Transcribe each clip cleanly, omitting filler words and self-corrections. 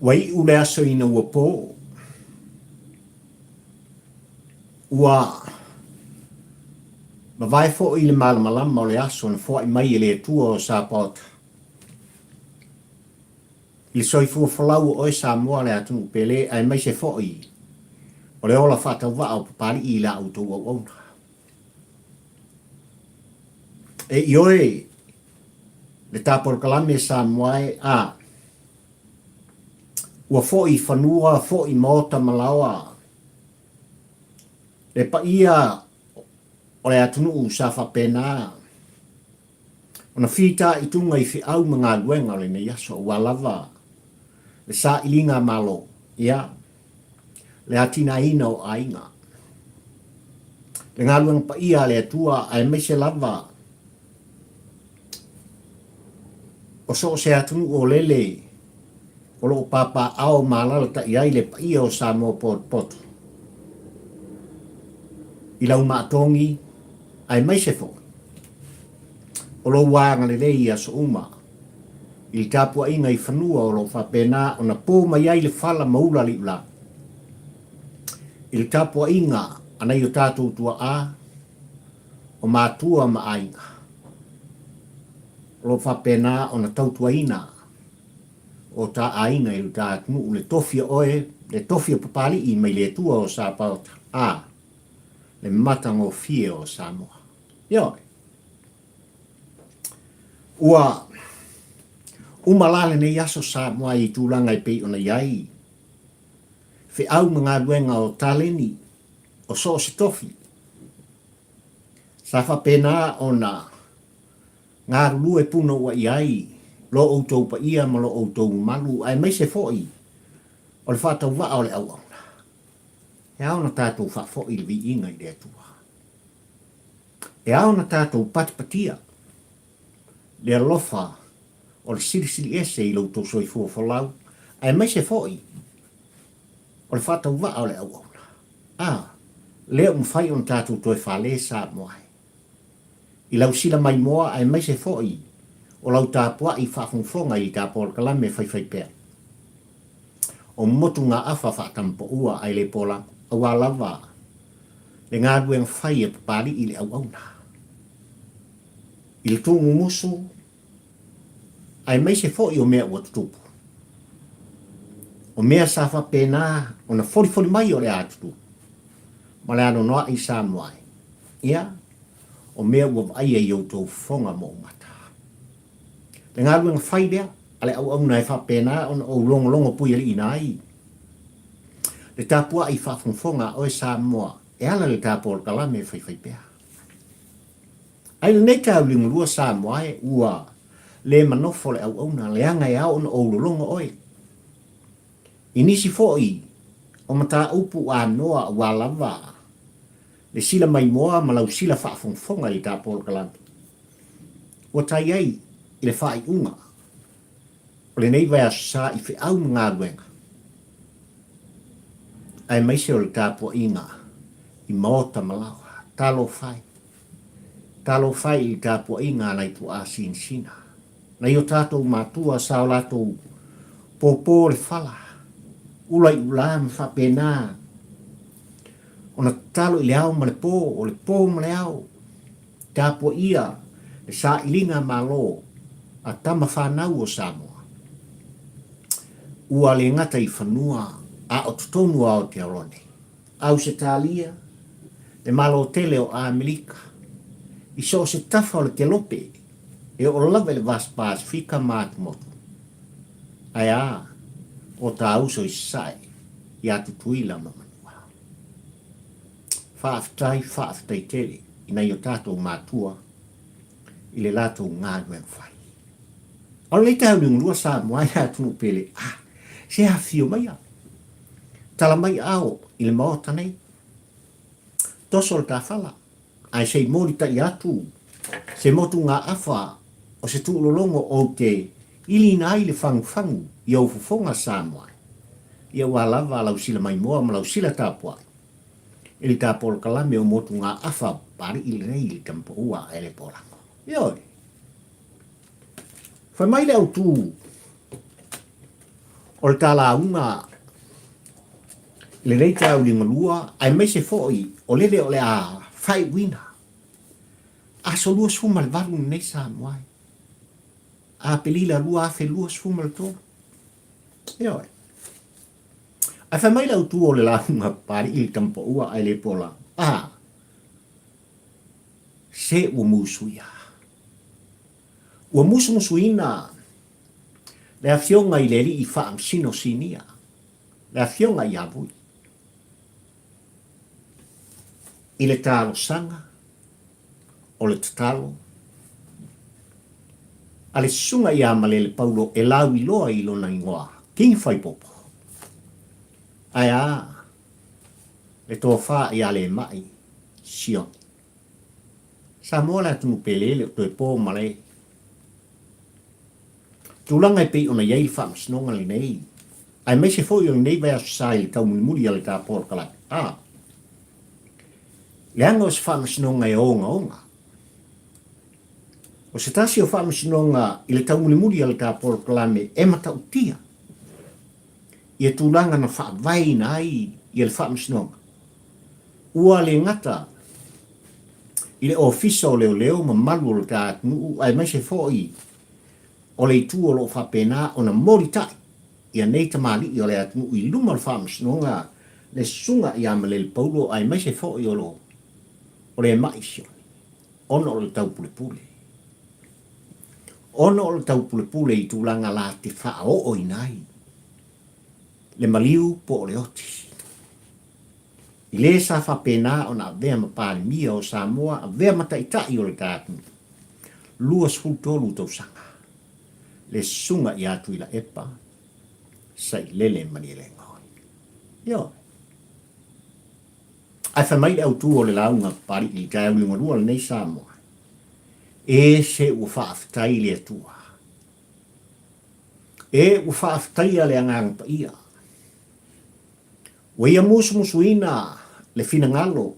Ua iu le aso ina ua po, ua mavae foi le malamalama o le aso na foai mai e le Atua o Sapaota. I le soifua folau o oe Samoa le atunuu pele aemaise foi o le ola faatauvaa o Papalii i la outou auauna. E ioe le ta polokalame Samoa e a ua foi i fanua, foi i maota ma laoa le paia o le atunuu sa faapena ona fitaituga i feau ma galuega o lenei aso aua lava le sailiga malo, ia, le atinaeina o aiga, le galuega paia a le Atua aemaise lava o so o se atunuu o lele o lo o papaaao ma alaalatai ai le paia o Samoa potopoto i lau maatogi aemaise foi o lou agalelei i aso uma i le tapuaiga i fanua o lo o faapena ona po mai ai le fala ma ula liula i le tapuaiga a nai o tatou tuaa o matua ma aiga o lo o faapena ona tautuaina o ta aiga i lo ta atunuu le tofi o oe, le tofi o Papalii mai le Atua o Sapaota, a, le matagofie o Samoa. Ioe. Ua uma la lenei aso Samoa i tulaga e pei ona i ai feau ma galuega o taleni o so o se tofi sa faapena ona galulue punouai ai lo outou paia ma lo outou mamalu aemaise foi o le faatauvaa o le auauna. E ao ona tatou faafoi le viiga i le Atua. E ao ona tatou patipatia le alofa o le Silisili Ese i lo outou soifua folau aemaise foi o le faatauvaa o le auauna. A, lea ua mafai ona tatou toe fale Samoa e. I lau sila maimoa aemaise foi o lau tapuai faafogafoga i ta polokalame faifaipea. O motugaafa faatamapaua ae le polago, aua lava le galuega fai a Papalii le auauna. I le tuumumusu aemaise foi o mea ua tutupu. O mea sa faapena ona folifoli mai o le a tutupu ma le anoanoai Samoa e. Ia, o mea ua vaaia i outou fofoga ma ou mata. Le galuega fai lea a le auauna e faapena ona ou logologo puialiiina ai le tapuai faafogafoga a oe Samoa e ala i le ta polokalame faifaipea. Ai lenei tauligalua Samoa e, ua le manofo le auauna, leaga e ao ona ou lologo oe. I nisi foi o mataupu anoa aua lava le sila maimoa ma lau sila faafogafoga i le ta polokalame, ua tai ai i le faaiuga o lenei vaiaso sa i feau ma galuega, aemaise o le tapuaiga i maota ma laoa. Talofa e! Talofa e i le tapuaiga a nai tuaa sinasina, nai o tatou matua sa o latou pōpō le fala, ula i ula ma faapena ona tatalo i le ao ma le pō, o le pō ma le ao, tapuaia le sailiga malo a tama fanau o Samoa. Ua le gata i fanua a o totonu o Aotearoa nei. Ausetalia, le Malo tele o Amerika, i so o se tafa o le kelope e oo lava i le Vast Pasifika ma atumotu. Ae a, o ta uso i Sasae, ia Tutuila ma Manua. Faafetai, faafetai tele i nai o tatou matua i le latou galuega fai. A o lenei taeao liugalua Samoa e atunuu pele, a, se afifio maia, tala mai ao i le maota nei, toso le tafala, ae se i molitai atu se motugaafa o se tuulologo ou te iliina ai le fagufagu i ou fofoga Samoa, ia ua lava lau sila maimoa ma lau sila tapuai i le ta polokalame o motugaafa Papalii lenei i le tamapaua a ele Polago. Ioe. Fai mai le autu. O le ta lauga i lenei taeao liugalua aemaise foi o lele o le a faaiuina aso 28 lenei Samoa e, Aperila 2023. Ioe. Ae fai mai le autu o le lauga Papalii i le tamapaua ae le pola, a, se ua musuia. Ua musumusuina le Afioga i le Alii Faamasino Sinia, le Afioga ia Vui, i le talosaga o le tatalo a le Susuga ia Malele Paulo e lauiloa i lona igoa King Faipopo, ae a le tofa ia Lemai Sione. Samoa le atunuu pele le o toe po ma le tulaga e pei ona i ai le faamasinoga lenei, aemaise foi o lenei vaiaso sa i le taumulimuli a le ta polokalame. A leaga o se faamasinoga e ogaoga. O se tasi o faamasinoga i le taumulimuli a le ta polokalame e matautia ia tulaga na faavaeina ai ia le faamasinoga. Ua le gata i le Ofisa o Leoleo ma malu o le ta atunuu aemaise foi o le itu o lo o faapena ona molitai ia nei tamalii o le atunuu i luma o le faamasinoga le Susuga ia Malele Paulo aemaise foi o lo o le mai Sione ona o le taupulepule ona o le taupulepule i tulaga la te faaooina ai le maliu po o le oti. I lē sa faapena ona avea ma Palemia o Samoa, avea ma Taitai o le ta atunuu, 23 tausaga, le Susuga ia Tuilaepa Sailele Malielegaoi. Ioe. Ae fai mai le autu o le lauga a Papalii i le taeao liugalua lenei Samoa, E se ua faafetai i le Atua. E ua faafetaia le Agaga Paia. Ua ia musumusuina le finagalo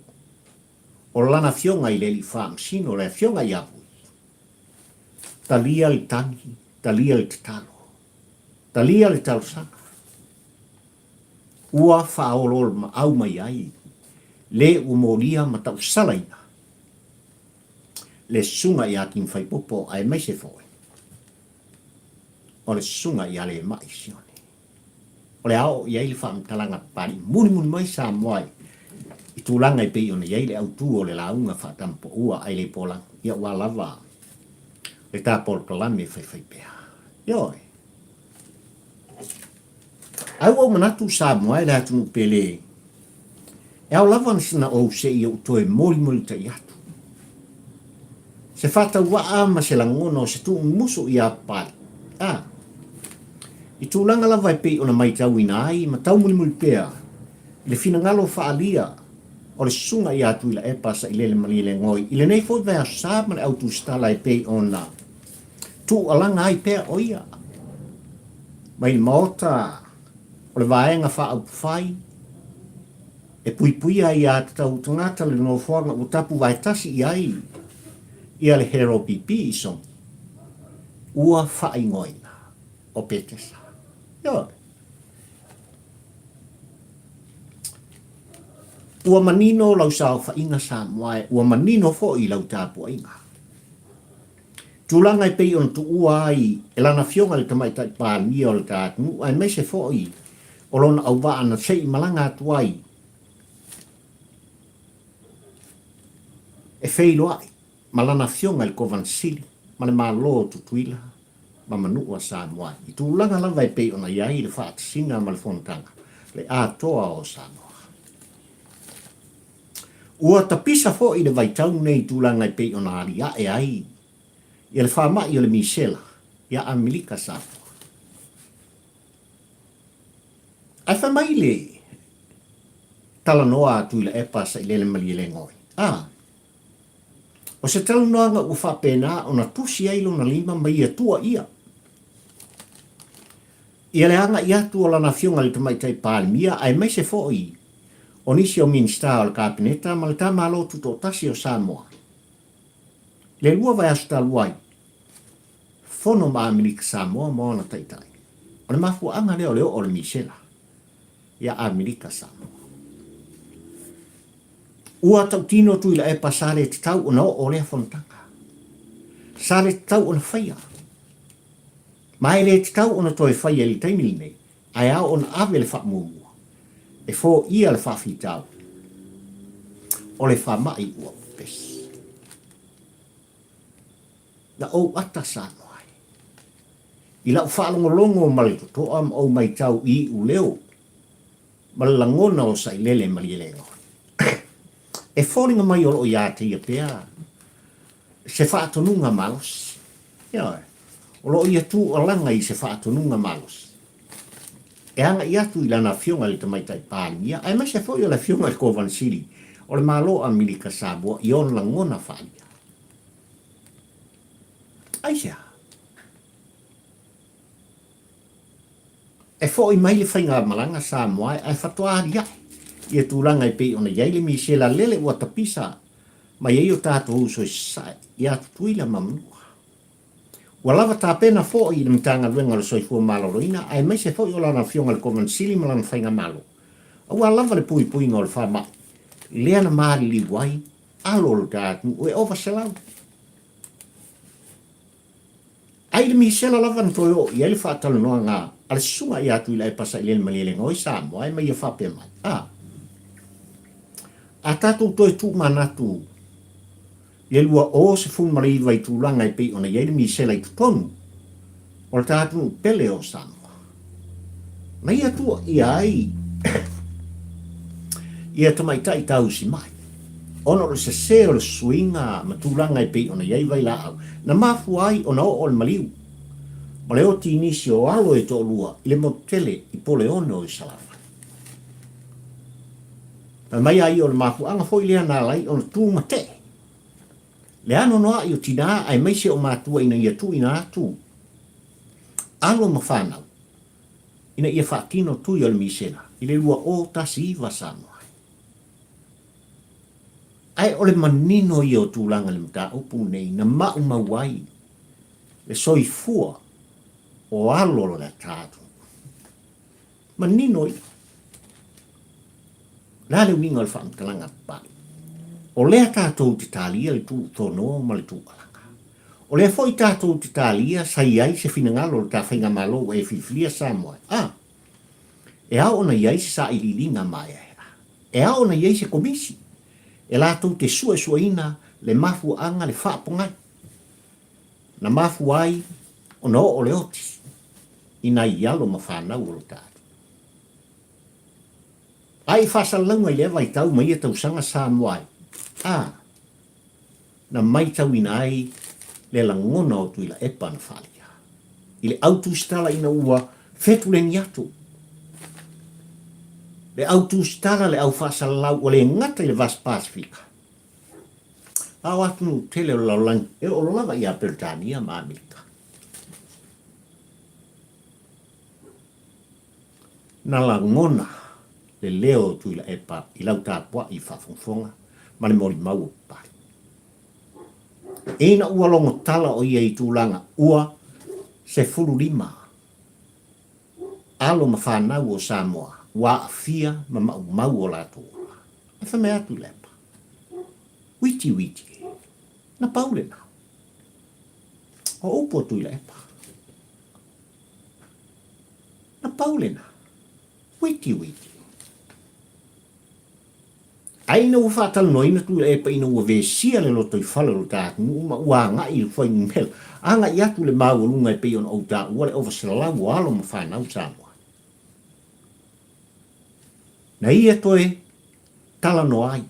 o Lana Afioga i le Alii Faamasino, le Afioga ia Vui. Talia le tagi, talia le tatalo, talia le talosaga. Ua faaoloolomaau mai ai le ua molia ma tausalaina le Susuga ia King Faipopo aemaise foi o le Susuga ia Lemai Sione. O le a oo i ai le faamatalaga Papalii mulimuli mai Samoa i tulaga e pei ona i ai le autu o le lauga faatamapaua ae le pola ia ua lava le ta polokalame faifaipea. Ioe. Ae ua ou manatu Samoa e le atunuu pele e ao lava na ou se i ou toe molimolitai atu. Se faatauvaa ma se lagona o se tuumumusu iā Papalii. A. I tulaga lava e pei ona maitauina ai ma taumulimuli pea i le finagalo faaalia o le Susuga ia Tuilaepa Sailele Malielegaoi i lenei foi vaiaso sa ma le au tusitala e pei ona tuualaga ai pea o ia mai le Maota o le Vaega Faaupufai e puipuia ai ia tatau tagata le nofoaga ua tapu vaetasi i ai ia le Hero PP i Sogi ua faaigoaina o Petesa. Ioe. Ua manino lau saofaiga Samoa e, ua manino foi lau tapuaiga. Tulaga e pei ona tuua ai e lana afioga i le Tamaitai Palemia o le ta atunuu aemaise foi o lona auvaa na se i malaga atu ai e feiloai ma lana afioga i le Kovana Sili ma le Malo o Tutuila ma Manua Samoa i tulaga lava e pei ona i ai le faatasiga ma le fonotaga le atoa o Samoa. Ua tapisa foi le vaitau nei i tulaga e pei ona aliae ai ia le faamai o le misela ia Amerika Samoa. Ae fai mai le talanoa a Tuilaepa Sailele Malielegaoi, A, o se talanoaga ua faapena ona tusi ai lona lima ma ia tuuaia ia le agai atu o lana afioga i le Tamaitai Palemia aemaise foi o nisi o Minisita o le Kapeneta ma le ta Malo Tutoatasi o Samoa le lua vaiaso talu ai, fono ma Amerika Samoa ma ona taitai. O le mafuaaga lea o le oo o le misela ia Amerika Samoa. Ua tautino Tuilaepa sa le tatau ona oo lea fonotaga. Sa le tatau ona faia. Ma e le tatau ona toe faia i le taimi lenei, ae ao ona ave le faamuamua e foia le faafitauli o le faamai ua pepesi. Na ou ata Samoa ai. I lau faalogologo ma le totoa ma ou maitau i iuleo ma le lagona o Sailele Malielegaoi. E foliga mai o loo ia te ia pea se faatonuga malosi. Ioe, o loo ia tuualaga i se faatonuga malosi e agai atu i lana Afioga i le Tamaitai Palemia aemaise foi o le Afioga i le Kovana Sili o le Malo o Amerika Samoa i ona lagona faaalia. Aisea? E foi mai le faigamalaga Samoa ae faatoa aliae ia tulaga e pei ona i ai le misela lele ua tapisa mai ai o tatou uso i Sasae ia Tutuila ma Manua. Ua lava tapena foi le Matagaluega o le Soifua Maloloina aemaise foi o lana Afioga i le Kovana Sili ma lana Faigamalo aua lava le puipuiga o le faamai lea na maliliu ai alo o le ta atunuu e ova 100. Ai le misela lava na toe oo i ai le faatalanoaga a le susuga ia Tuilaepa Sailele Malielegaoi Samoa e ma ia faapea mai, A, a tatou toe tuumanatu i le 2019 i tulaga e pei ona i ai le misela i totonu o le ta atunuu pele o Samoa, na ia tuuaia ai ia tamaitai tausimai, ona o le sese o le suiga ma tulaga e pei ona i ai vailaau, na mafua ai ona oo le maliu ma le oti i nisi o alo e toalua i le motu tele i Puleono i Salafai. Fai mai a ia o le mafuaaga foi lea na ala ai ona tu ma tee le anoanoai o tinā aemaise o matua ina ia tuuina atu alo ma fanau ina ia faatino tui o le misela i le 2019 Samoa ai. Ae o le manino ia o tulaga i le mataupu nei na maumau ai le soifua o alo o le atunuu. Manino ia. O le a le uiga o le faamatalaga papale? O lea tatou te talia le tuutono ma le tuualaga. O lea foi tatou te talia sa i ai se finagalo o le ta faigamalo ua e filifilia Samoa a e ao ona i ai se sailiiliga maeaea. E ao ona i ai se komisi e latou te suesueina le mafuaaga le faapogai na mafua ai ona oo le oti i nai alo ma fanau o lo ta atunuu. A i faasalalauga i lea vaitau ma ia tausaga Samoa ai, a, na maitauina ai le lagona o Tuilaepa na faaalia i le au tusitala ina ua fetuleni atu le au tusitala le au faasalalau ua le gata i le Vasi Pasefika a o atunuu tele o le lalolagi e oo lava ia Peretania ma Amerika. Na lagona le leo o Tuilaepa i lau tapuai faafogafoga ma le molimau o Papali. Ina ua logo tala o ia i tulaga ua 15 alo ma fanau o Samoa ua aafia ma maumau o latou ola. Ae fai mai a Tuilaepa, Witi witi e, na pau lena. O upu a Tuilaepa. Na pau lena. Witi witi. Ai ina ua faatalanoaina Tuilaepa ina ua vesia le lotoifale o lo ta atunuu ma ua agai i le fuainumera, agai atu le maualuga e pei ona ou taua le ova 100 o alo ma fanau Samoa. Na ia toe talanoa ai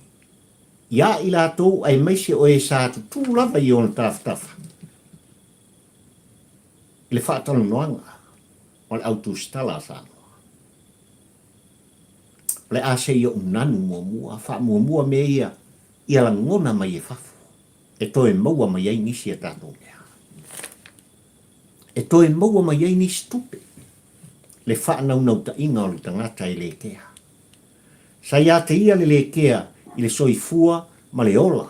ia i latou aemaise o e sa tutū lava i ona tafatafa i le faatalanoaga o le au tusitala a Samoa. O le a se i ou nanu muamua, faamuamua mea ia ia lagona mai e fafo e toe maua mai ai nisi a tatou mea. E toe maua mai ai nisi tupe, le faanaunautaiga o le tagata e le kea. Sa ia te ia le le kea i le soifua ma le ola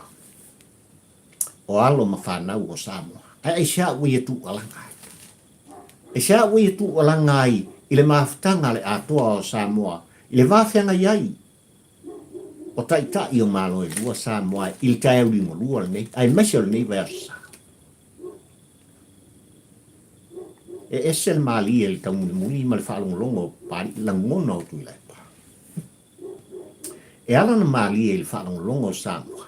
o alo ma fanau o Samoa. Ae aisea ua ia tuualaga ai? Aisea ua ia tuualaga ai i le mafutaga a le Atoa o Samoa i le va feagai ai o Taitai o Malo e lua Samoa i le taeao liugalua lenei aemaise o lenei vaiaso sa? E ese le malie i le taumulimuli ma le faalogologo o Papalii lagona o Tuilaepa. E ala ona malie i le faalogologo o Samoa,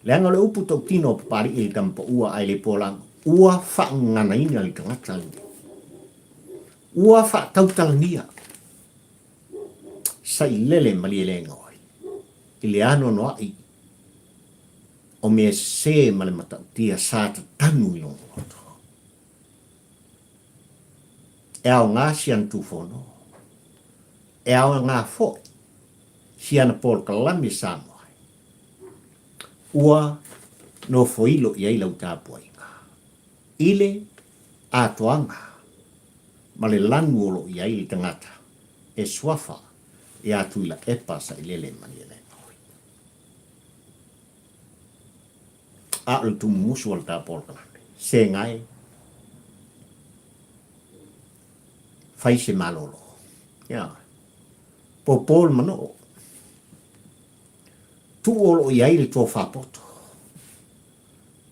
leaga o le upu tautino o Papalii i le tama paua ae le polaga, ua faagaganaina le tagata lenei. Ua faatautalania sailele malielegaoi i le anoanoai o mea sese ma le matautia sa tatanu i lona loto. E aoga si ana tufono, e aoga foi si ana polokalame Samoa ai. Ua nofoilo i ai lau tapuaiga i le atoaga ma le lanu o lo o i ai le tagata e suafa iā Tuilaepa Sailele Malielegaoi. A o le tumumusu o le ta polokalame, segae, fai se malolo. Ia, pōpō le manoo. Tuu o lo o i ai le tofa poto.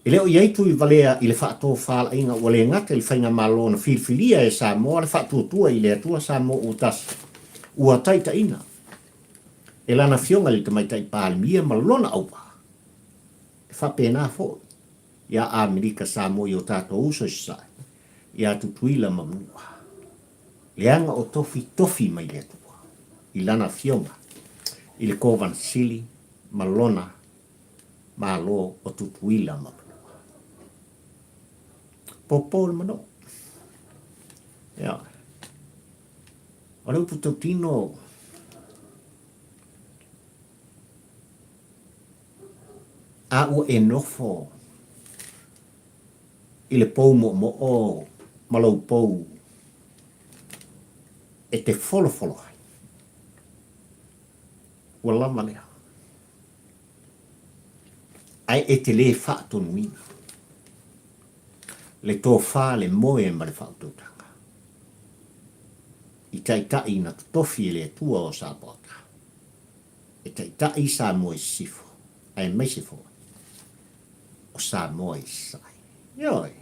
E le o i ai tui valea i le faatofalaiga ua le gata i le faigamalo na filifilia e Samoa le faatuatua i le Atua Samoa ua tasi, ua taitaiina e lana Afioga i le Tamaitai Palemia ma lona auvaa. E faapena foi iā Amerika Samoa i o tatou uso i Sasae, iā Tutuila ma Manua. Leaga o tofi tofi mai le Atua i lana Afioga i le Kovana Sili ma lona Malo o Tutuila ma Manua. Pōpō le manō. Ia. O le upu tautino, a ua e nofo i le pou moomoo ma lou pou e te folofolo ai, ua lava lea. Ae e te lē faatonuina le tofa, le moe ma le faautautaga i taitai na totofi e le Atua o Sapaota e taitai Samoa i Sisifo aemaise foi o Samoa i Sasae. Ioe.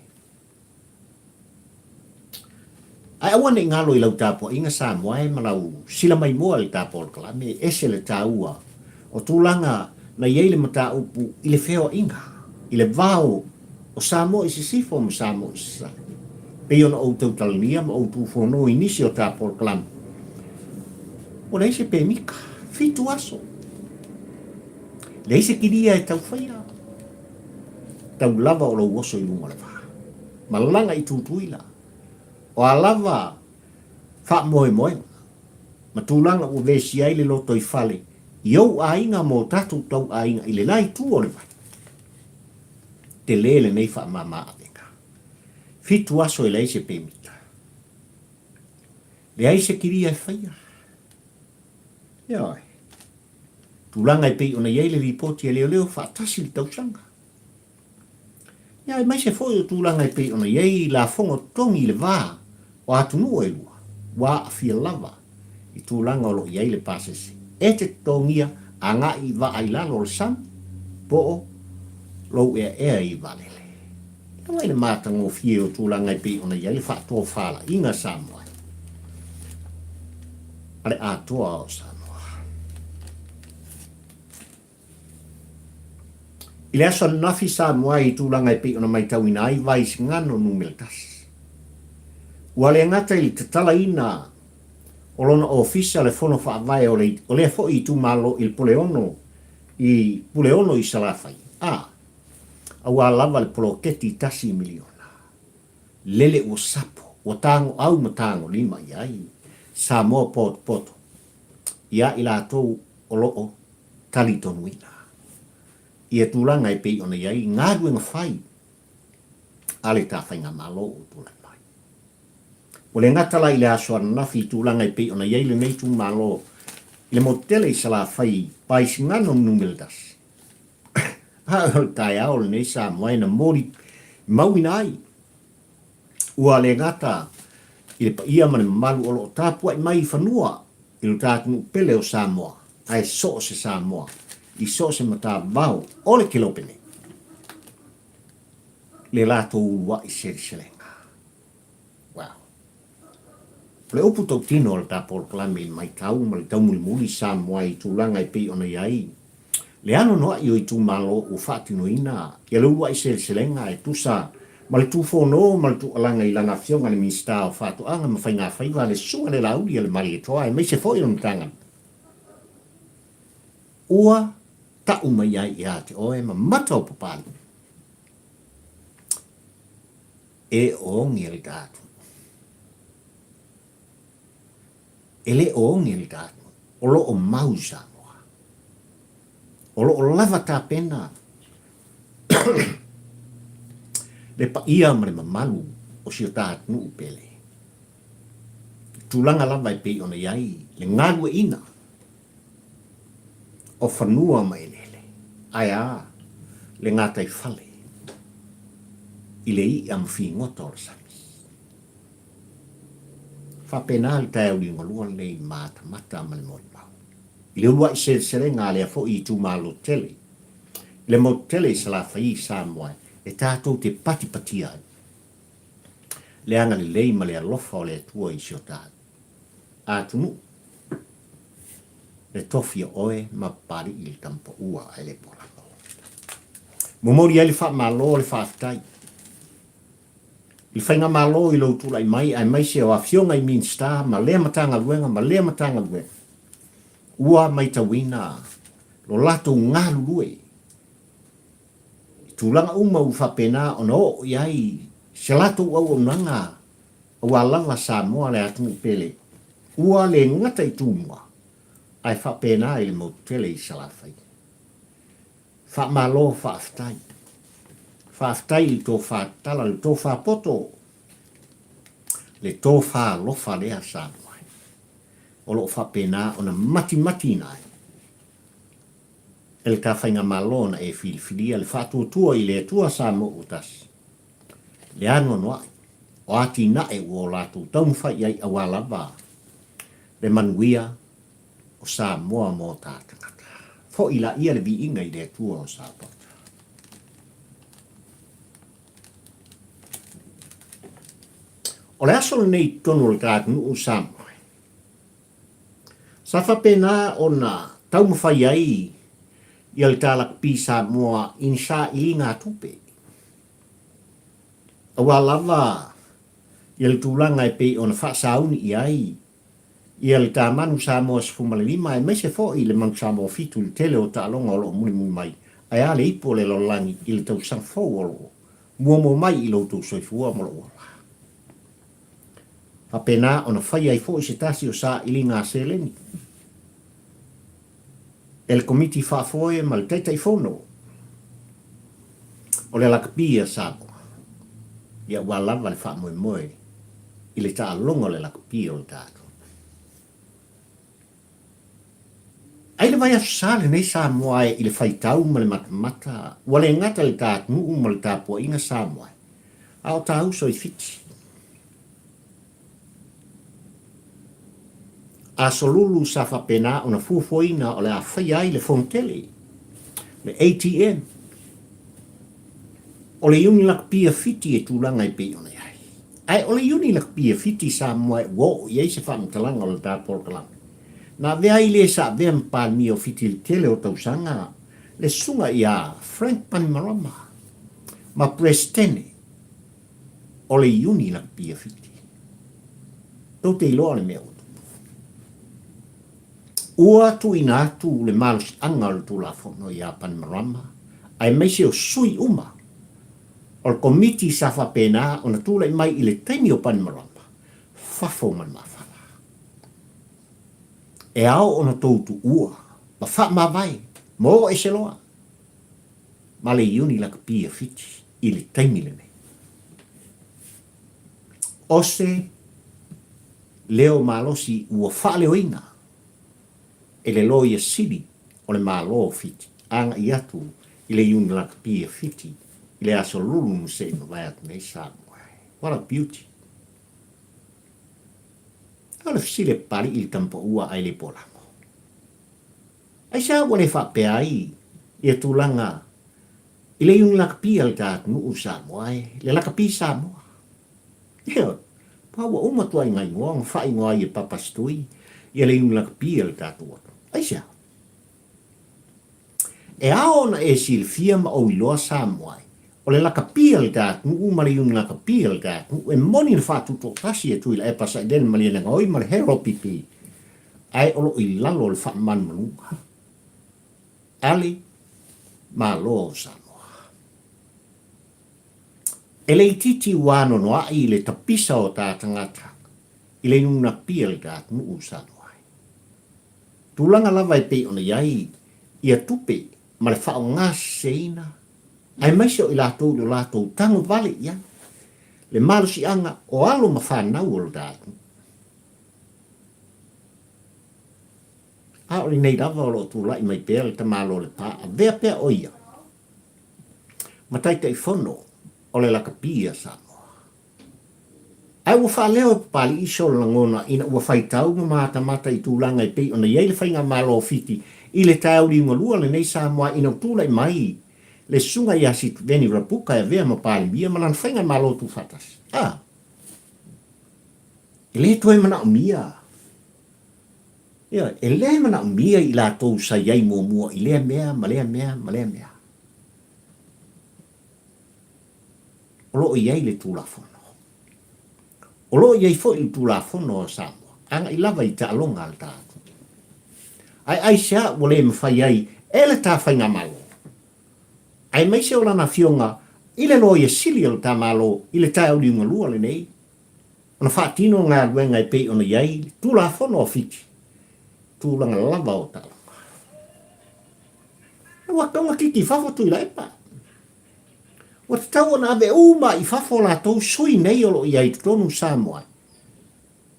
Ae aua ne i galo i lau tapuaiga Samoa e ma lau sila maimoa i le ta polokalame, e ese le taua o tulaga na i ai le mataupu i le feoaiga i le vao o Samoa i Sisifo ma Samoa i Sasae. Pei ona ou tautalania ma ou tuufono i nisi o ta polokalame, ua leai se pemita, fitu aso. Leai se kilia e tau faia, tau lava o lou oso i luga o le va. Malaga i Tutuila, o a lava faamoemoega ma tulaga ua vesia ai le lotoifale i ou aiga ma o tatou tauaiga i le la itu o le vai. Tele lenei faamama avega. Fitu aso e leai se pemita. Leai se kilia e faia. Ioe. Tulaga e pei ona i ai le lipoti a leoleo faatasi le tausaga. Ia, aemaise foi o tulaga e pei ona i ai lafoga totogi i le va o atunuu e lua, ua aafia lava i tulaga o lo o i ai le pasese e te totogia agai i vaa i lalo o le sami po o lou eaea i vaalele. E ai le matagofie o tulaga e pei ona i ai le faatofalaiga Samoa a le Atoa o Samoa. I le aso ananafi Samoa i tulaga e pei ona maitauina ai Vaisigano numera tasi. Ua le gata i le tatalaina o lona ofisa le fono faavae o le o lea foi itumalo i le Puleono i Puleono i Salafai, a aua lava le poloketi tasi miliona. Lele ua sapo, ua tagoau ma tagolima i ai Samoa potopoto iā i latou o lo o talitonuina ia tulaga e pei ona i ai galuega fai a le ta Faigamalo ua tulai mai. Ua le gata la i le aso ananafi i tulaga e pei ona i ai lenei itumalo i le motu tele i Salafai Paisigano numera tasi, a o le taeao lenei Samoa e na moli mauina ai. Ua le gata i le paia ma le mamalu o lo o tapuai mai i fanua i lo ta atunuu pele o Samoa, ae so o se Samoa i so o se matavao o le kelope nei, le latou uluai seleselega. Wow. O le upu tautino o le ta polokalame i le matau ma le taumulimuli Samoa i tulaga e pei ona i ai le anoanoai o itumalo ua faatinoina ia le uluai seleselega e tusa ma le tufono ma le tuualaga i lana Afioga i le Minisita o Faatoaga ma Faigafaiva le Susuga i le Lauli a le Malietoa aemaise foi o le Matagaluega ua tau mai ai ia te oe ma mata o Papalii e oge le ta atunuu. E le oge le ta atunuu. O lo o mau Samoa. O lo o lava tapena le paia ma le mamalu o si o ta atunuu pele. I tulaga lava e pei ona i ai le galueaiina o fanua ma eleele, ae a le gataifale i le i'a ma figota o le sami. Faapena le taeao liugalua lenei i le matamata ma le molimau. I le uluai seleselega a lea foi itumalo tele, i le motu tele i Salafai i Samoa e tatou te patipatia ai le agalelei ma le alofa o le Atua i si o ta atunuu, le tofi o oe ma Papalii i le tamapaua ae le polalo. Momoli ai le faamalo le faafetai i le Faigamalo i lou tulai mai aemaise o Afioga i Minisita ma lea Matagaluega ma lea Matagaluega ua maitauina lo latou galulue i tulaga uma ua faapena ona oo i ai se latou auaunaga aua lava Samoa le atunuu pele ua le gata i Tumua ae faapena i le motu tele i Salafai. Faamalo faafetai. Faafetai i le tofa tatala, le tofa poto, le tofa alofa lea Samoa o lo o faapena ona matimatiina ai e le ta faigamalo na e filifilia le faatuatua i le Atua Samoa ua tasi, le anoanoai o atinae ua o latou taumafai i ai aua lava le manuia o Samoa mo ta tagata. Foi laia le viiga i le Atua o Samoa. O le aso lenei i totonu o le ta atunuu o Samoa, sa faapena ona taumafai ai ia le ta lakapi Samoa i ni sailiga tupe. Aua lava ia le tulaga e pei ona faasauni i ai ia le ta manu Samoa 15 aemaise foi le manu Samoa 7 i le tele o taaloga o lo o mulimuli mai, ae a le ipu o le lalolagi i le tausaga fou o lo o muamua mai i lo outou soifua ma lou ola. Faapena ona fai ai foi se tasi o sailiga a seleni e le Komiti Faafoe ma le Taitaifono o le Lakapi a Samoa, ia ua lava le faamoemoe i le taaloga o le lakapi o le tatou. Ai le vaiaso sa lenei Samoa e i le faitau ma le matamata, ua le gata le ta atunuu ma le tapuaiga Samoa e, a o ta uso i Fiti. Aso Lulu sa faapena ona fuafuaina o le a faia ai le Fonotele, le ATM, o le Iuni Lakapia Fiti e tulaga e pei ona i ai. Ae o le Iuni Lakapia Fiti Samoa e ua oo i ai se faamatalaga o le ta polokalame. Na avea ai le sa avea ma Palemia o Fiti i le tele o tausaga, le susuga ia Frank Panimarama ma Peresetene o le Iuni Lakapia Fiti. Tou te iloa le mea ua tupu. Ua tuuina atu le malosiaga o le Tulafono iā Panimarama aemaise o sui uma o le Komiti sa faapena ona tulai mai i le taimi o Panimarama, fafo ma le mafala. E ao ona tou tuua ma faamavae ma oo ese loa ma le Iuni Lakapi a Fiti i le taimi lenei. O se leo malosi ua faaleoina e le Loia Sili o le Malo o Fiti agai atu i le Iuni Lakapi a Fiti i le Aso Lulu na se i mavae atu nei Samoa. What a beauty. A o le fesili a Papalii i le tama paua a Ailei-Polago. Aisea ua le faapea ai ia tulaga i le iuni lakapi a le ta atunuu o Samoa e, le lakapi Samoa. Ioe, pa ua uma ituaiga igoa ona faaigoa ai e Papa Setui ia le iuni lakapi a le tatou atunuu. Aisea? E ao ona e silafia ma ou iloa Samoa e, o le lakapi a le ta atunuu ma le iuni lakapi a le ta atunuu e moni na faatutoatasi e Tuilaepa Sailele Malielegaoi ma le Harold PP ae o lo o i lalo o le faamanumanuga a le Malo o Samoa. E le itiiti ua anoanoai le tapisa o ta tagata i le iunapia le ta atunuu o Samoa. Tulaga lava e pei ona i ai ia tupe ma le faaaogaseseina aemaise o i latou i lo latou tago vale i ai le malosiaga o alo ma fanau o lo ta atunuu. A o lenei lava o lo o tulai mai pea le tamaloa o Lepa, avea pea o ia ma Taitaifono o le lakapi a Samoa. Ae ua faaleo e Papalii sona lagona ina ua faitau ma matamata i tulaga e pei ona i ai le Faigamalo o Fiti i le taeao liugalua lenei Samoa ina ua tulai mai le Susuga ia Sitiveni Rabuka e avea ma Palemia ma lana Faigamalo Tuufaatasi. A! E le toe manaomia. Ioe, e le manaomia i latou sa i ai muamua i lea mea ma lea mea ma lea mea. O lo o i ai le Tulafono. O lo o i ai foi le Tulafono a Samoa, agai lava i taaloga a le ta atunuu. Ae aisea ua le mafai ai e le ta Faigamalo, aemaise o lana Afioga i le Loia Sili o le ta Malo i le taeao liugalua lenei, ona faatino galuega e pei ona i ai le Tulafono a Fiti, tulaga lava o taaloga. Ua taunga kiki i fafo Tuilaepa. Ua tatau ona ave uma i fafo latou sui nei o lo o i ai i totonu o Samoa,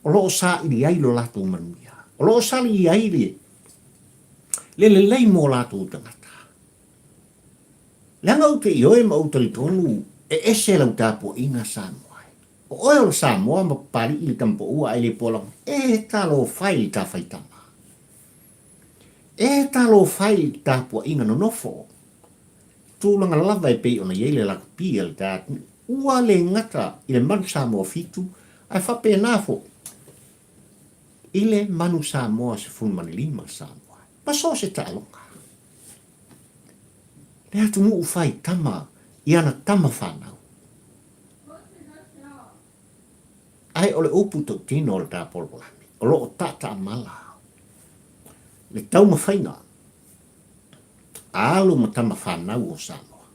o lo o saili ai lo latou manuia, o lo o sali ai le, le lelei mo latou tagata. Leaga ou te ioe ma ou talitonu e ese lau tapuaiga Samoa. O oe o le Samoa ma Papali'i le tamapaua ae le poa lava. E talofa e i le ta faitama. E talofa e i le tapuaiga nonofo. Tulaga lava e pei ona i ai le lakapi a le ta atunuu, ua le gata i le Manu Samoa Fitu ae faapena foi i le Manu Samoa 15 Samoa ma so o se taaloga. Le atunuu fai tama i ana tama fanau. Ae o le upu tautino o le ta polokalame, o lo o taataamala le taumafaiga a alo ma tama fanau o Samoa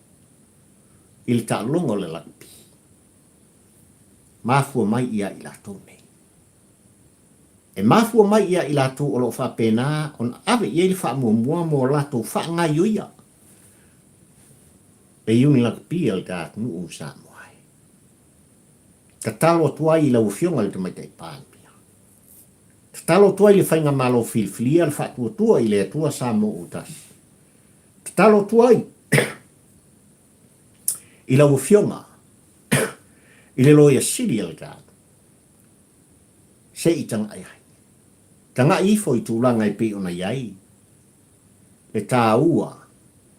i le taaloga o le lakapi, mafua mai ia i latou nei. E mafua mai ia i latou o lo o faapena ona ave i ai le faamuamua mo latou faagaioia le iuni lakapi a le ta atunuu o Samoa. E tatalo atu ai i lau Afioga i le Tamaitai Palemia, Tatalo atu ai le Faigamalo filifilia le faatuatua i le Atua Samoa ua tasi. Tatalo atu ai i lau Afioga i le Loia Sili a le ta se i tagai ai. Tagai ifo i tulaga e pei ona i ai le taua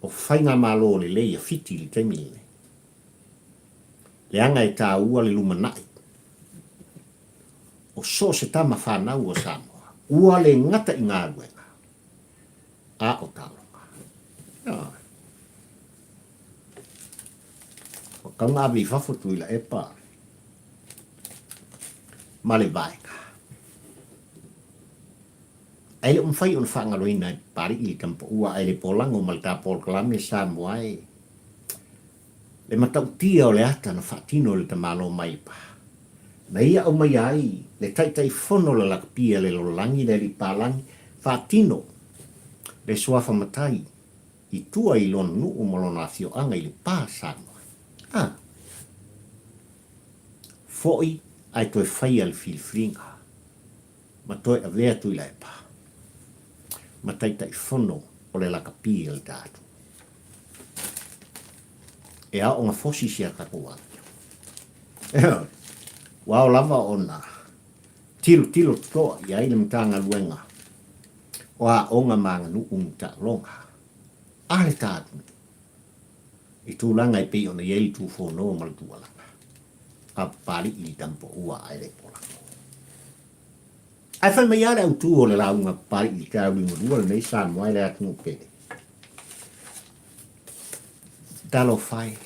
o Faigamalo lelei a Fiti i le taimi lenei. Leaga e taua le lumanai o so o se tama fanau o Samoa, ua le gata i galuega, a o taaloga. Ioe. Ua tau na ave i fafo Tuilaepa ma le vaega. Ae le o mafai ona faagaloina e Papali'i le tamapaua ae le polago ma le ta polokalame Samoa e Le matautia o le ata na faatino e le tamaloa Maipa, na ia aumaia ai le Taitaifono o le Lakapi a le Lalolagi le Alii Palangi faatino le suafa matai i tua i lona nuu ma lona afioaga i Lepa, Samoa. A foi ae toe faia le filifiliga ma toe avea Tuilaepa ma Taitaifono o le Lakapi a le tatou. E aoga fosi si a tatou amio. Ua ao lava ona tilotilo totoa i ai le Matagaluega o Aoga ma Aganuu ma Taaloga a le ta atunuu i tulaga e pei ona i ai le Tufono ma le Tualaga a Papalii i Tamapaua ae le Polago. Ae fai mai lava le autu o le lauga a Papalii i le taeao liugalua lenei Samoa e le atunuu pele. Talofa e!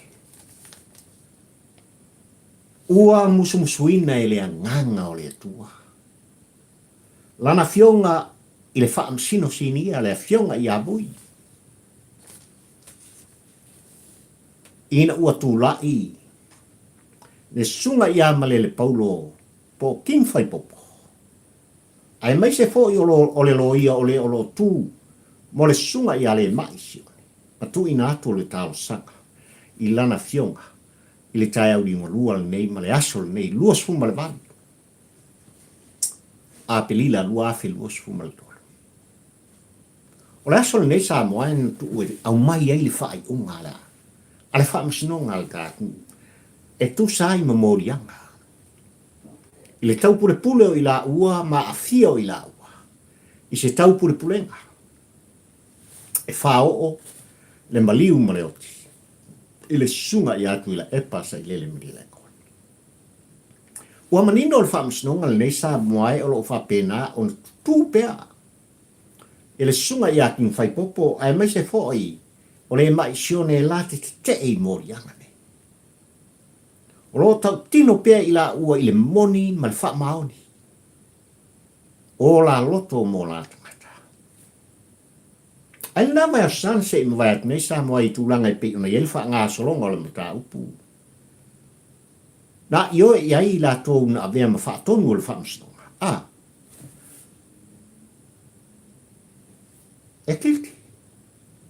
Ua musumusuina e le Agaga o le Atua Lana Afioga i le Faamasino Sinia, le Afioga ia Vui, ina ua tulai le Susuga ia Malele Paulo po o King Faipopo, aemaise foi o le loia o le o lo o tu mo le Susuga ia Lema'i Sione, ma tuuina atu o le talosaga i Lana Afioga i le taeao liugalua lenei ma le aso lenei 28 Aperila 2023. O le aso lenei Samoa e na tuu e aumai ai le faaiuga a le a le Faamasinoga a le ta atunuu e tusa ai ma moliaga i le taupulepule o i laua ma aafia o i laua i se taupulepulega e faaoo le maliu ma le oti i le Susuga ia Tuilaepa Sailele Malielegaoi. Ua manino le Faamasinoga lenei Samoa e o lo o faapena ona tutū pea e le Susuga ia King Faipopo aemaise foi o le ma'i sione la te tete'e i moliaga nei. O lo o tautino pea i laua i le moni ma le faamaoni o la loto mo la tagata. Ai lena mai aso sana se i mavae atu nei Samoa i tulaga e pei ona i ai le faagasologa o le mataupu. Na ioe i ai i latou na avea ma faatonu o le faamasinoga, a e guilty,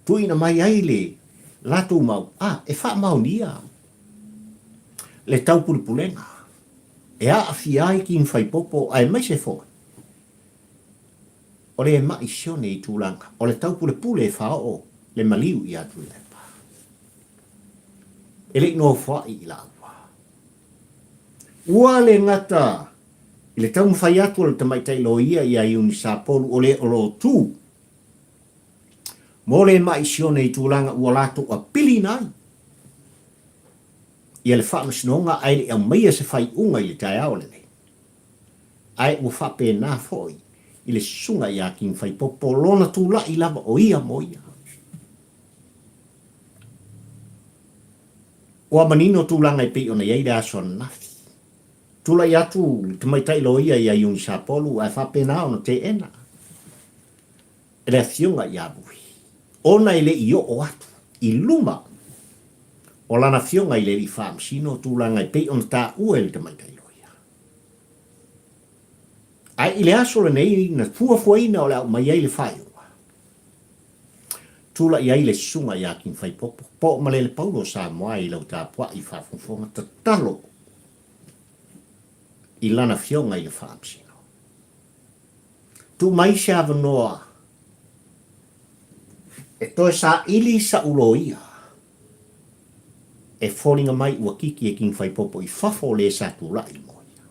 tuuina mai ai le latou mau, a e faamaonia le taupulepulega e aafia ai King Faipopo aemaise foi o le ma'i sione i tulaga o le taupulepule e faaoo le maliu ia Tuilaepa. E le i nofoa'i i laua. Ua le gata i le taumafai atu o le tamaitai loia ia Iuni Sapolu o le o lo o tu mo le ma'i sione i tulaga ua latou apiliina ai ia le faamasinoga ae le i aumaia se faaiuga i le taeao lenei. Ae ua faapena foi i le susuga ia King Faipopo lona tulai lava o ia mo ia. Ua manino tulaga e pei ona i ai le aso ananafi. Tulai atu le tamaitai loia ia Iuni Sapolu ae faapena ona teena e le afioga ia Vui, ona e le i oo atu i luma o lana afioga i le alii faamasino tulaga e pei ona taua e le tamaitai loia. Ae i le aso lenei na fuafuaina o le a aumai ai le faaiuga, tulai ai le susuga ia King Faipopo, po o Malele Paulo o Samoa i lau tapuai faafogafoga tatalo i lana afioga i le faamasino. Tuu mai se avanoa e toe saili sa'u loia e foliga mai ua kiki e King Faipopo i fafo o le sa tulai mo ia.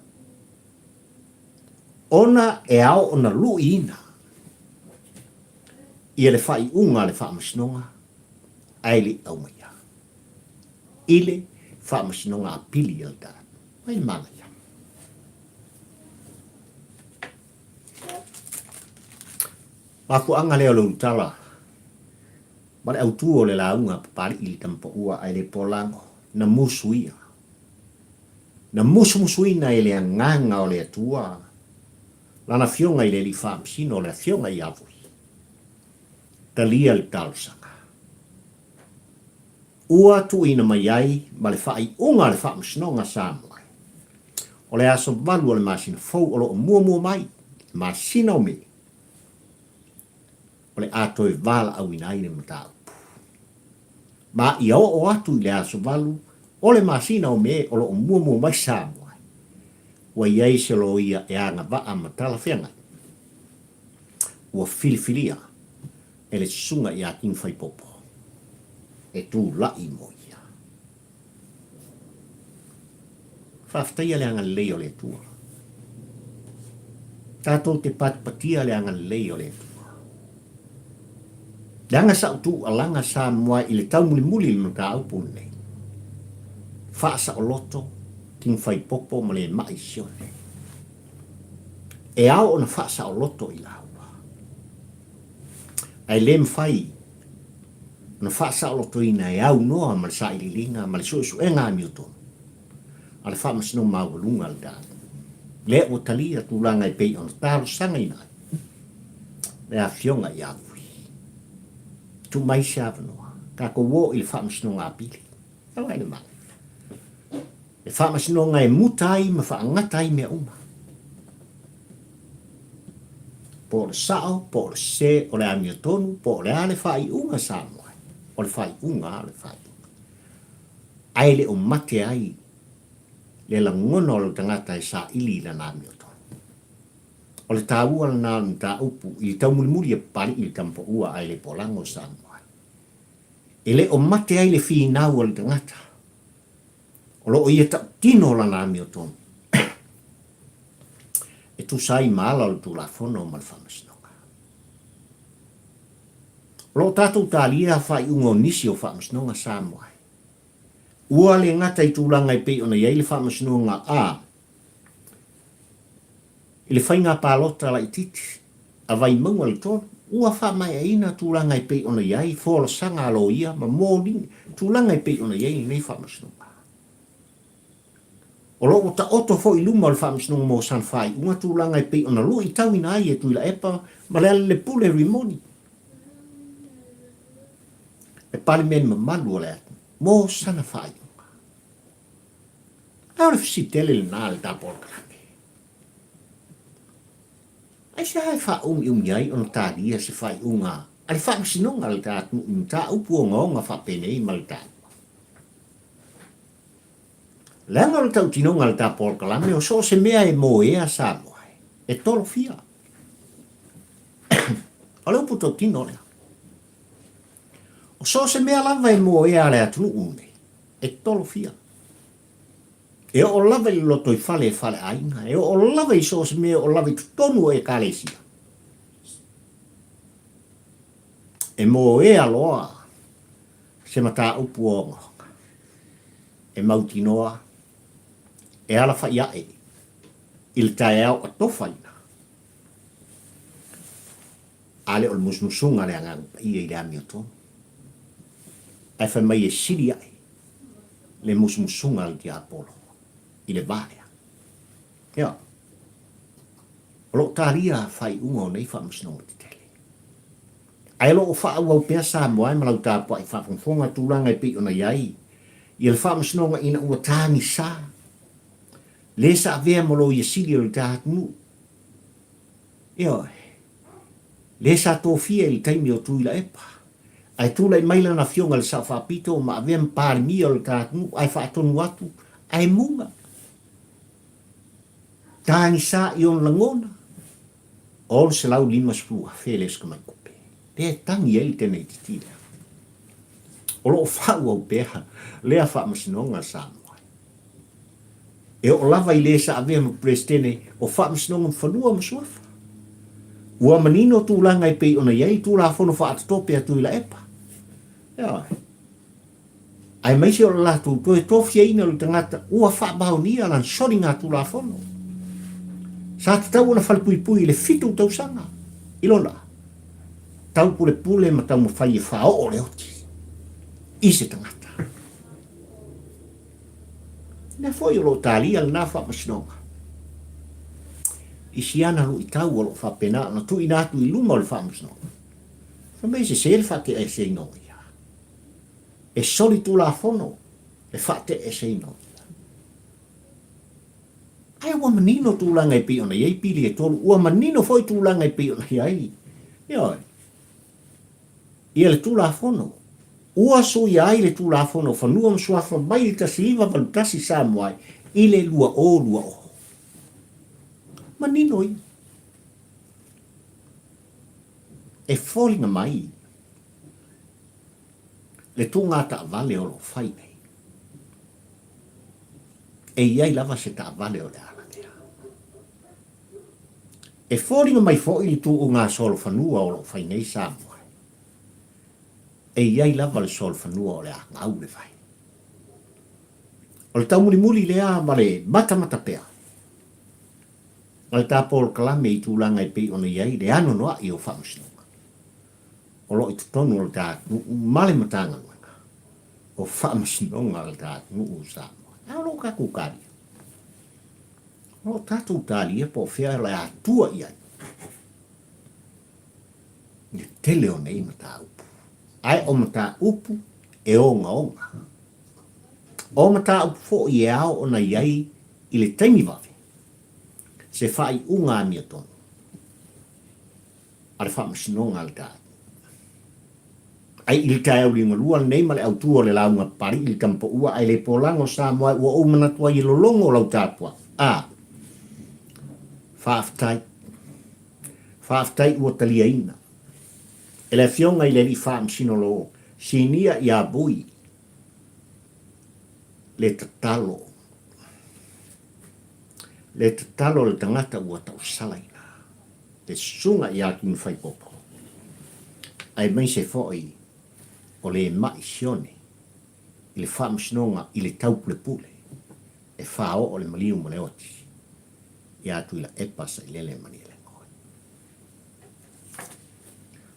Ona e ao ona lu'iina ia le faaiuga a le Faamasinoga ae le i aumaia i le Faamasinoga Apili a le ta mai le manaia. Mafuaaga lea o le ulutala ma le autu o le lauga a Papalii i le tamapaua ae le polago na musuia, na musumusuina e le Agaga o le Atua Lana Afioga i le Alii Faamasino, le Afioga ia Vui. Talia le talosaga. Ua tuuina mai ai ma le faaiuga a le Faamasinoga Samoa o le aso 8 o le masina fou o lo o muamua mai, le masina o Me, o le a toe valaauina ai le mataupu. Ma ia oo atu i le aso 8 o le masina o Me o lo o muamua mai Samoa, ua i ai se loia e agavaa ma talafeagai ua filifilia e le Susuga ia King Faipopo e tulai mo ia. Faafetaia le agalelei o le Atua. Tatou te patipatia le agalelei o le Atua. Leaga sa ou tuualaga Samoa i le taumulimuli i le mataupu lenei. Faasaoloto, tinufaipopo ma le mai sione. E ao ona faasaoloto i laua. Ae le mafai ona faasaolotoina e aunoa ma le sailiiliga ma le suesuega amiotonu a le Faamasinoga Maualuga a le Tatou. Lea ua talia tulaga e pei ona talosagaina ai le Afioga ia Vui. Tuu mai se avanoa, tatou o i le Faamasinoga Apili. Aua e le manaia. Le Faamasinoga e muta ai ma faagata ai mea uma. Po o le sao, po o le sese, o le amiotonu, po o le a le faaiuga Samoa, o le faaiuga lava o le faaiuga. Ae le o mate ai le lagona o le tagata e saili i lana amiotonu. O le taua lena o le mataupu i le taumulimuli a Papalii i le Tamapaua ae le polago Samoa. E le o mate ai le finau a le tagata o lo o ia tautino lana amiotonu e tusa ai ma ala o le Tulafono ma le Faamasinoga. O lo o tatou talia faaiuga o nisi o Faamasinoga Samoa. Ua le gata i tulaga e pei ona i ai le Faamasinoga a i le faiga palota laitiiti a Vaimauga le 3, ua faamaeaina tulaga e pei ona i ai folasaga a loia ma moli tulaga e pei ona i ai lenei Faamasinoga. O lo o ua taoto foi i luma o le Faamasinoga mo sana faaiuga tulaga e pei ona luitauina ai e Tuilaepa ma Lealailepule Rimoni, le Palemene mamalu o le atunuu, mo sana faaiuga. Ae o le fesili tele lena a le ta polokalame. Aisea e faaumiumi ai ona talia se faaiuga a le Faamasinoga a le ta atunuu i mataupu ogaoga faapenei ma le taua? Leaga o le tautinoga a le ta polokalame o so o se mea e moea Samoa e tolofia. O le upu tautino lea. O so o se mea lava e moea a le atunuu lenei, e tolofia. E oo lava i le lotoifale e faleaiga, e oo lava i so o se mea e oo lava i totonu o Ekalesia. E moea loa se mataupu ogaoga e mautinoa e alafai ae i le taeao atofaina, a le o le musumusuga a le Agaga Paia i le amiotonu, ae fai mai e sili ae le musumusuga a le tiapolo i le va lea. Ioe. O lo o talia faaiuga o nei faamasinoga tetele. Ae o lo o faaauau pea Samoa e ma lau tapuai faafogafoga tulaga e pei ona i ai ia le faamasinoga ina ua tagisa le sa avea ma loia sili o le ta atunuu. Ioe. Le sa tofia i le taimi o Tuilaepa. Ae tulai mai lana afioga i le Sao Faapito ma avea ma Palemia o le ta atunuu ae faatonu atu ae muga. Tagisa i ona lagona. 650,000 le usuka mai tupe. Lea e tagi ai le teineitiiti lea. O lo o faaauau pea lea faamasinoga a Samoa. E oo lava i le sa avea ma Peresetene o Faamasinoga ma Fanua ma Suafa. Ua manino tulaga e pei ona i ai Tulafono Faaatotope a Tuilaepa. Ioe. Aemaise o le latou toe tofiaina o le tagata ua faamaonia lana soligatulafono. Sa tatau ona falepuipui i le fitu tausaga i lona taupulepule ma taumafai e faaoo le oti i se tagata. Lea foi o lo o talia lena faamasinoga i si ana luitau o lo o faapena ona tuuina atu i luma o le faamasinoga. Fai mai e sese le faate'eseina o ia. E solitulafono le faate'eseina o ia. Ae ua manino tulaga e pei ona i ai pili e tolu, ua manino foi tulaga e pei ona i ai, ioe, ia le Tulafono. Ua suia ai le Tulafono o Fanua ma Suafa mai le 1981 Samoa ai i le 2020. Manino ia. E foliga mai le tuuga taavale o lo o fai nei. E i ai lava se taavale o le a lavea. E foliga mai foi le tuuga solofanua o lo o fai nei Samoa. E i ai lava le solofanua o le a gau le vai. O le taumulimuli lea ma le matamata pea a le ta polokalame i tulaga e pei ona i ai le anoanoai o faamasinoga o lo o i totonu o le ta atunuu ma le Matagaluega o Faamasinoga a le ta atunuu o Samoa. A o lo o tatou talia. O lo o tatou talia po o fea o le a tua i ai le tele o nei mataupu. Ae o mataupu e ogaoga. O mataupu foi e ao ona i ai i le taimi vave se faaiuga amiotonu a le Faamasinoga a le ta atunuu. Ai i le taeao liugalua lenei ma le autu o le lauga Papalii i le Tamapaua ae le polago Samoa ua ou manatu ai e lologo lau tapuaga. A! Faafetai. Faafetai ua taliaina e le Afioga i le Alii Faamasino lo Sinia ia Vui le tatalo, le tatalo a le tagata ua tausalaina, le susuga ia Tunifaipopo, aemaise foi o le ma'i sione i le faamasinoga i le taupulepule e faaoo le maliu ma le oti ia Tuilaepa Sailele Malielegaoi.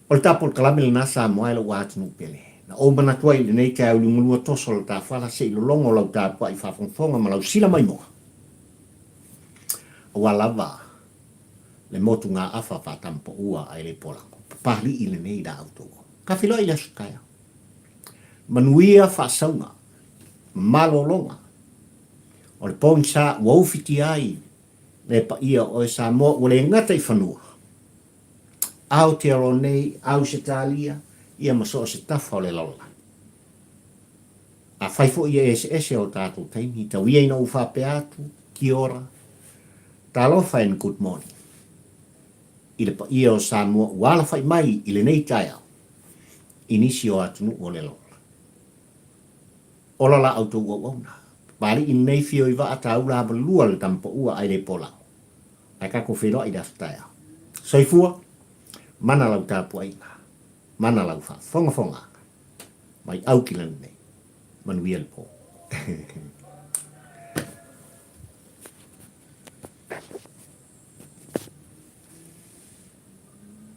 O le ta polokalame lena Samoa e lou atunuu pele. Na ou manatu ai i lenei taeao liugalua toso o le tafala se i lologo lau tapuai faafogafoga ma lau sila maimoa. Aua lava le motugaafa faatamapaua ae le polago. Papalii lenei la outou. Ka feiloai i le aso taeao. Manuia faasauga ma malologa o le pogisa ua ufitia ai le paia o oe Samoa ua le gata i fanua, Aotearoa nei, Ausetalia, ia ma so o se tafa o le lalolagi. Afai foi e eseese o tatou taimi, tau ia ina ou faapea atu, Kia ora, talofa and good morning i le paia o Samoa ua alafai mai i lenei taeao i nisi o atunuu o le lalolagi. Ola la outou auauna. Papalii lenei fio i vaa taula avalua le tamapaua ae le polago. Ae tatou feiloai i le aso taeao. Soifua, mana lau tapuaiga, mana lau faafogafogaaga. Mai Aukilani nei. Manuia le po.